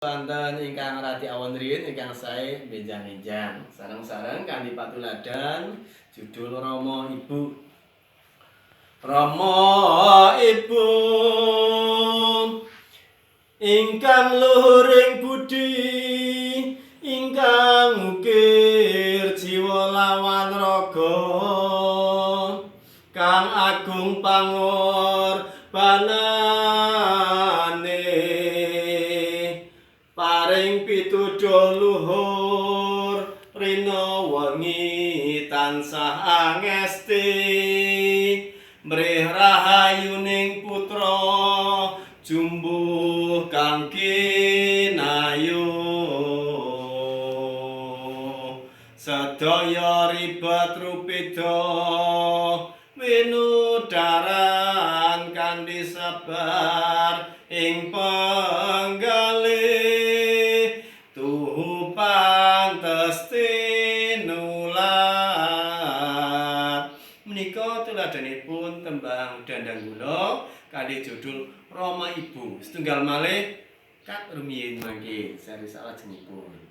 Wonten ingkang radi awon riyin ingkang sae benjang-enjang. Sareng-sareng kanthi patuladan judul Rama Ibu. Rama Ibu ingkang luhuring budi, ingkang ukir jiwa lawan raga, kang agung pangorbanane, paring pituduh luhur, rina wengi tansah angesti, mrih rahayuning putra jumbuh kang kinayuh. Sedaya ribet rupeda winudaran kanthi sabar ing penggalih, tuhu pantes tinulat. Menika tuladhanipun tembang Dhandhanggula kanthi judul Rama Ibu. Setunggal malih kat rumiyin mangke seri salajengipun.